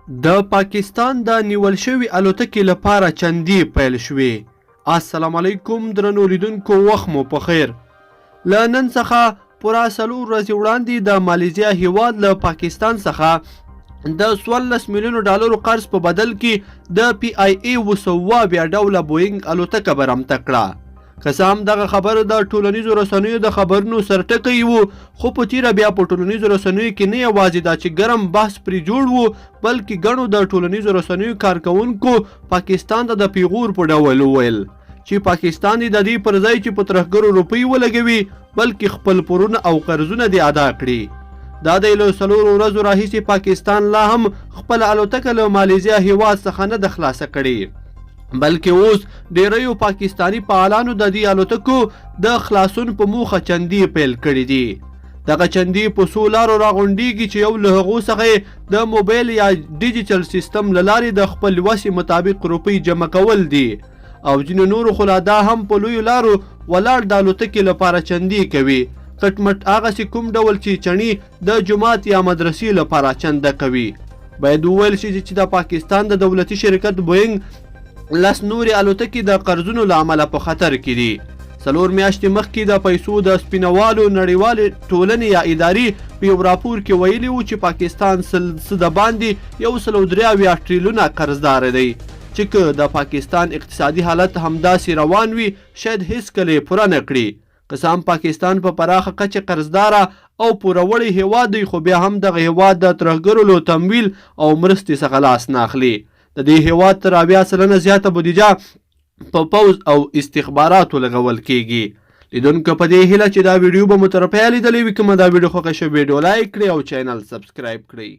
د پاکستان د نیول شوې الوتکې لپاره چندې پیل شوې. السلام علیکم درنو لیدونکو، وخت مو په خیر. له نن څخه پوره 4 ورځې وړاندې د مالیزیا هیواد له پاکستان څخه د 14 میلیونو ډالرو قرض په بدل کې د پی آی ای 770 ډوله بوینګ الوتکه برمته کړه. که څه هم دغه خبر د ټولنیزو رسنیو د خبرونو سرټکی وو، خو په تیره بیا په ټولنیزو رسنیو کې نه یوازې دا چې ګرم بحث پرې جوړ وو، بلکې ګڼو د ټولنیزو رسنیو کارکوونکو پاکستان ته د پیغور په ډول وویل چې پاکستان دې د دې پر ځای چې په ترهګرو روپۍ ولګوي، بلکې خپل پورونه او قرضونه دې ادا کړي. دا دی له 4 ورځو راهیسې پاکستان لا هم خپله الوتکه له مالیزیا هیواد څخه نه ده خلاصه کړې، بلکې اوس ډیریو پاکستاني فعالانو د دې الوتکو د خلاصون په موخه چندې پیل کړې دي. دغه چندې په څو لارو راغونډیږي چې یو له هغو څخه د موبایل یا ډیجیټل سیستم له لارې د خپل وسې مطابق روپۍ جمع کول دي، او ځینو نورو خو لا دا هم په لویو لارو ولاړ د الوتکې لپاره چندې کوي، کټمټ هغسې کوم ډول چې چڼي د جومات یا مدرسې لپاره چنده کوي. باید وویل شي چې د پاکستان د دولتي شرکت بوینګ 10 نورې الوتکې د قرضونو له امله په خطر کې دي. 4 میاشتې مخکې د پیسو د سپینوالو نړیوالې ټولنې یا ادارې په یو راپور کې ویلي وو چې پاکستان څه د باندې 173 ټریلیونه قرضدار دی، چې که د پاکستان اقتصادي حالت همداسې روان وي، شاید هیڅکله یې پوره نه کړي. که څه هم پاکستان په پراخه کچه قرضداره او پوروړی هیواد دی، خو بیا هم دغه هیواد د ترهګرو له تمویل او مرستې څخه لاس نه اخلي. د دې هیواد تر 70% زیاته بودیجه په پوځ او استخباراتو لګول کیږي. لیدونکو په دې هیله چې دا ویډیو به مو تر پایه لیدلې وي. که مو دا ویډیو خوښه شوه، ویډیو لایک کړئ او چینل سبسکرایب کړئ.